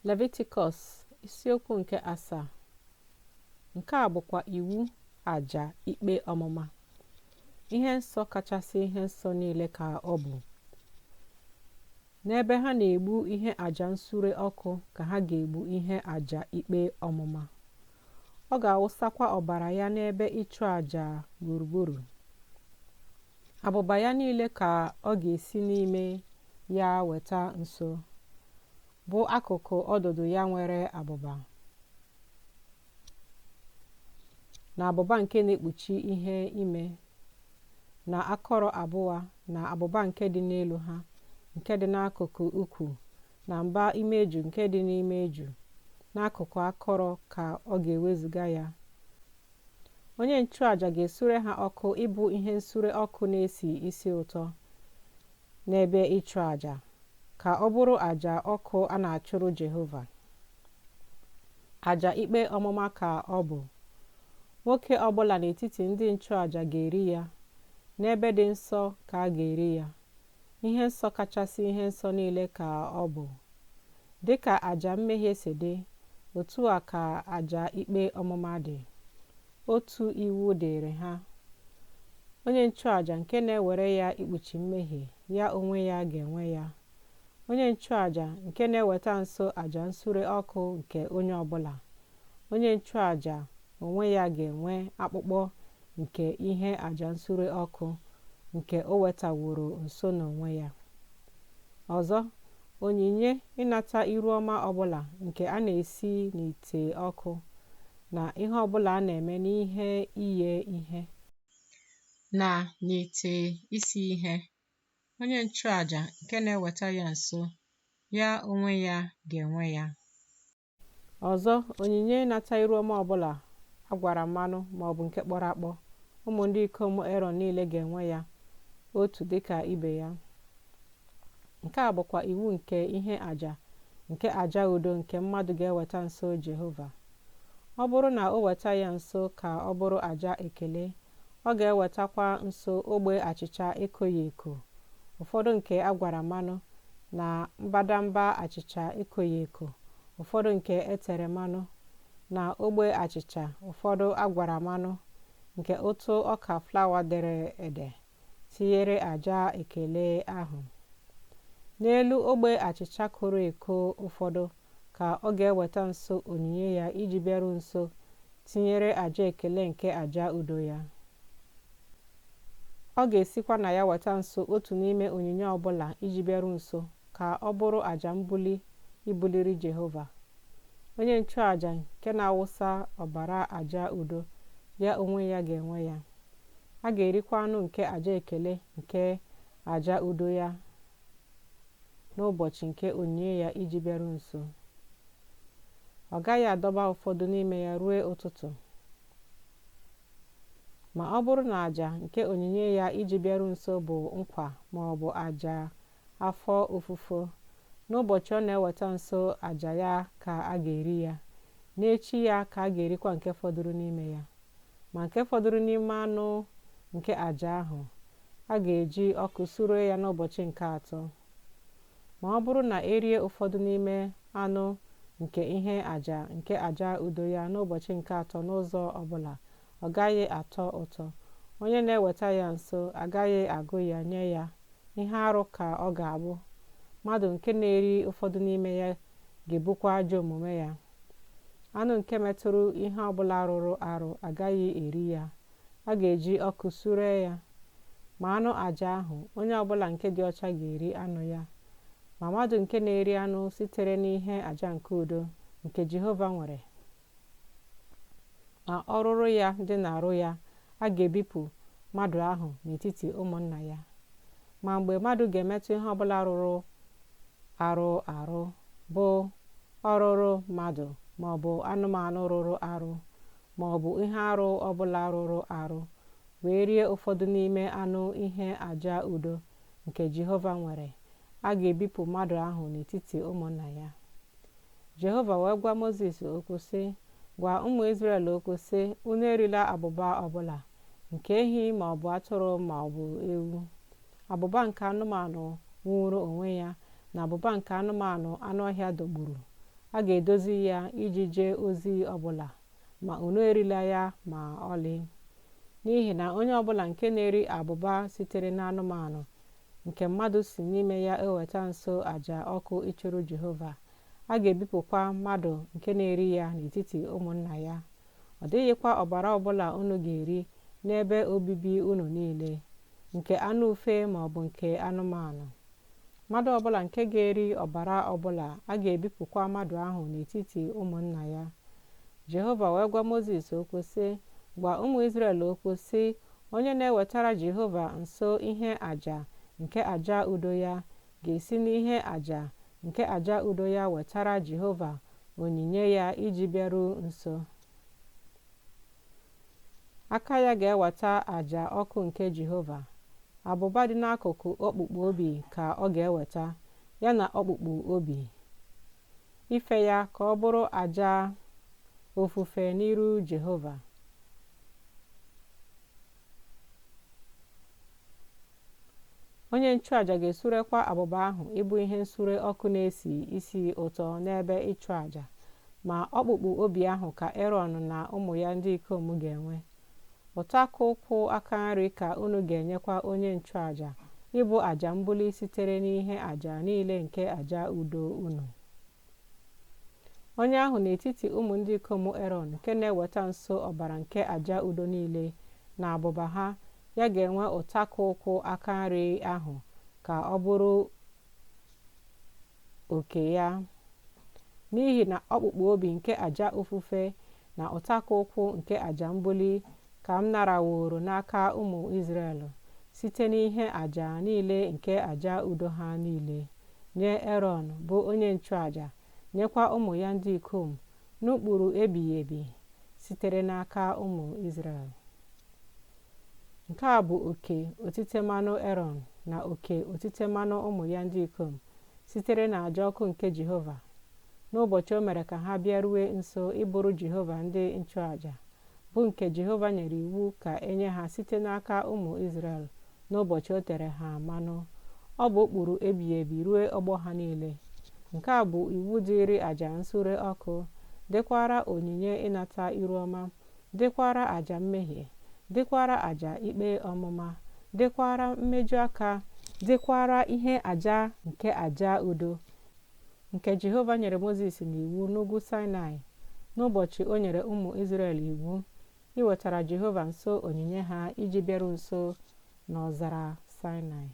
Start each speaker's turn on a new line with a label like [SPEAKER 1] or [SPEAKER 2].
[SPEAKER 1] Levitikọs isiokwu nke asaa. Nke a bụkwa iwu aja ikpe ọmụma. Ihe nsọ kachasị ihe nsọ niile ka ọ bụ. N'ebe ha na-egbu ihe aja nsure ọkụ ka ha ga-egbu ihe aja ikpe ọmụma. Ọ ga-awụsakwa ọbara ya n'ebe ịchụ aja gburugburu. Abụba ya niile ka ọ ga-esi n'ime ya weta nso, bụ akụkụ ọdụdụ ya nwere abụba, na abụba nke na-ekpuchi ihe ime, na akọrọ abụọ na abụba nke dị n'elu ha, nke dị n'akụkụ ukwu, na mba imeju nke dị n'imeju, n'akụkụ akọrọ ka ọ ga-ewezuga ya. Onye nchụaja ga-esure ha ọkụ ịbụ ihe nsure ọkụ na-esi isi ụtọ n'ebe ịchụ aja, ka ọ bụrụ aja ọkụ a na-achụrụ Jehova. Aja ikpe ọmụma ka ọ bụ. Nwoke ọbụla n'etiti ndị nchụaja ga-eri ya, n'ebe dị nsọ ka a ga-eri ya. Ihe nsọ kachasị ihe nsọ niile ka ọ bụ. Dị ka aja mmehie si dị, otu a ka aja ikpe ọmụma dị. Otu iwu dịịrị ha. Onye nchụaja nke na-ewere ya ikpuchi mmehie, ya onwe ya ga-enwe ya. Onye nchụaja nke na-eweta nso aja nsure ọkụ nke onye ọbụla, onye nchụaja onwe ya ga-enwe akpụkpọ nke ihe aja nsure ọkụ nke o wetaworo nso n'onwe ya. Ọzọ, onyinye ịnata iru ọma ọbụla nke a na-esi n'ite ọkụ, na ihe ọbụla a na-eme n'ihe iye ihe, na n'ite isi ihe, onye nchụaja nke na-eweta ya nso, ya onwe ya ga-enwe ya. Ọzọ, onyinye ịnata iru ọma ọbụla a gwara mmanụ maọbụ nke kpọrọ akpọ, ụmụ ndị ikom Erọn niile ga-enwe ya, otu dịka ibe ya. Nke a bụkwa iwu nke ihe aja nke aja udo nke mmadụ ga-eweta nso Jehova. Ọ bụrụ na o weta ya nso ka ọ bụrụ aja ekele, ọ ga-ewetakwa nso ogbe achịcha ekoghị eko, ụfọdụ nke a gwara mmanụ, na mbadamba achịcha ekoghị eko, ụfọdụ nke e tere mmanụ, na ogbe achịcha ụfọdụ a gwara mmanụ, nke ụtụ ọka flawa dere ede, tinyere aja ekele ahụ. N'elu ogbe achịcha koro eko ụfọdụ ka ọ ga-eweta nso onyinye ya iji bịaru nso tinyere aja ekele nke aja udo ya. Ọ ga-esikwa na ya weta nso otu n'ime onyinye ọbụla iji bịaru nso ka ọ bụrụ aja mbuli ibuliri Jehova. Onye nchụaja nke na-awụsa ọbara aja udo, ya onwe ya ga-enwe ya. A ga-erikwa anụ nke aja ekele nke aja udo ya n'ụbọchị nke onyinye ya iji bịaru nso. Ọ gaghị adọba ụfọdụ n'ime ya ruo ụtụtụ. Ma ọ bụrụ na aja nke onyinye ya iji bịaru nso bụ nkwa ma ọ bụ aja afọ ofufo, n'ụbọchị ọ na-eweta nso aja ya ka a ga-eri ya, n'echi ya ka a ga-erikwa nke fọdụrụ n'ime ya. Ma nke fọdụrụ n'ime anụ nke aja ahụ, a ga-eji ọkụ suree ya n'ụbọchị nke atọ. Ma ọ bụrụ na e rie ụfọdụ n'ime anụ nke ihe aja nke aja udo ya n'ụbọchị nke atọ n'ụzọ ọbụla, ọ gaghị atọ ụtọ. Onye na-eweta ya nso agaghị agụ ya nye ya, ihe arụ ka ọ ga-abụ. Mmadụ nke na-eri ụfọdụ n'ime ya ga-ebukwa ajọ omume ya. Anụ nke metụrụ ihe ọbụla rụrụ arụ agaghị eri ya, a ga-eji ọkụ suree ya. Ma anụ aja ahụ, onye ọbụla nke dị ọcha ga-eri anụ ya. Ma mmadụ nke na-eri anụ sitere n'ihe aja nke udo nke Jehova nwere, ma ọrụrụ ya dị n'arụ ya, a ga-ebipụ mmadụ ahụ n'etiti ụmụnna ya. Ma mgbe mmadụ ga-emetụ ihe ọbụla rụrụ arụ arụ, bụ ọrụrụ mmadụ maọbụ anụmanụ rụrụ arụ, maọbụ ihe arụ ọbụla rụrụ arụ, wee rie ụfọdụ n'ime anụ ihe aja udo nke Jehova nwere, a ga-ebipụ mmadụ ahụ n'etiti ụmụnna ya. Jehova wee gwa Mozis okwu sị, Gwa ụmụ Izrel okwu sị, Unu erila abụba ọbụla, nke ehi ma ọ bụ atụrụ ma ọ bụ ewu. Abụba nke anụmanụ nwụrụ onwe ya na abụba nke anụmanụ anụ ọhịa dọgburu, A ga-edozi ya iji jee ozi ọ bụla, ma unu erila ya ma ọlị. N'ihi na onye ọ bụla nke na-eri abụba sitere n'anụmanụ nke mmadụ si n'ime ya eweta nso aja ọkụ ịchụrụ Jehova, a ga-ebipụkwa mmadụ nke na-eri ya n'etiti ụmụnna ya. Ọ dịghịkwa ọbara ọbụla unu ga-eri n'ebe obibi unu niile, nke anụ ufe ma ọ bụ nke anụmanụ. Mmadụ ọbụla nke ga-eri ọbara ọbụla, a ga-ebipụkwa mmadụ ahụ n'etiti ụmụnna ya. Jehova wee gwa Mozis okwu sị, Gwa ụmụ Izrel okwu sị, Onye na-ewetara Jehova nso ihe aja nke aja udo ya ga-esi n'ihe aja nke aja udo ya wetara Jehova onyinye ya iji bịaruo nso. Aka ya ga-eweta aja ọkụ nke Jehova. Abụba dị n'akụkụ ọkpụkpụ obi ka ọ ga-eweta, ya na ọkpụkpụ obi, ife ya ka ọ bụrụ aja ofufe n'iru Jehova. Onye nchụaja ga-esurekwa abụba ahụ ịbụ ihe nsure ọkụ na-esi isi ụtọ n'ebe ịchụ aja, ma ọkpụkpụ obi ahụ ka Erọn na ụmụ ya ndị ikom ga-enwe. Ụtakụ ụkwụ aka nri ka unu ga-enyekwa onye nchụaja ịbụ aja mbuli sitere n'ihe aja niile nke aja udo unu. Onye ahụ n'etiti ụmụ ndị ikom Erọn nke na-eweta nso ọbara nke aja udo niile na abụba ha, ya ga-enwe ụtakụ ụkwụ aka nri ahụ ka ọ bụrụ oke ya. N'ihi na ọkpụkpụ obi nke aja ofufe na ụtakụ ụkwụ nke aja mbuli ka m naraworo n'aka ụmụ Izrel site n'ihe aja niile nke aja udo ha niile, nye Erọn bụ onye nchụaja, nyekwa ụmụ ya ndị ikom n'ụkpụrụ ebighị ebi sitere n'aka ụmụ Izrel. Nke a bụ oke otite mmanụ Erọn na oke otite mmanụ ụmụ ya ndị ikom sitere n'aja ọkụ nke Jehova, n'ụbọchị o mere ka ha bịarue nso ịbụrụ Jehova ndị nchụaja, bụ nke Jehova nyere iwu ka e nye ha site n'aka ụmụ Izrel n'ụbọchị o tere ha mmanụ. Ọ bụ ụkpụrụ ebighị ebi ruo ọgbọ ha niile. Nke a bụ iwu dịịrị aja nsure ọkụ, dịkwara onyinye ịnata iru ọma, dịkwara aja mmehie, dịkwara aja ikpe ọmụma, dịkwara mmeju aka, dịkwara ihe aja nke aja udo, nke Jehova nyere Mozis n'iwu n'ugwu Saịnaị n'ụbọchị o nyere ụmụ Izrel iwu iwetara Jehova nso onyinye ha iji bịaru nso n'ọzara Saịnaị.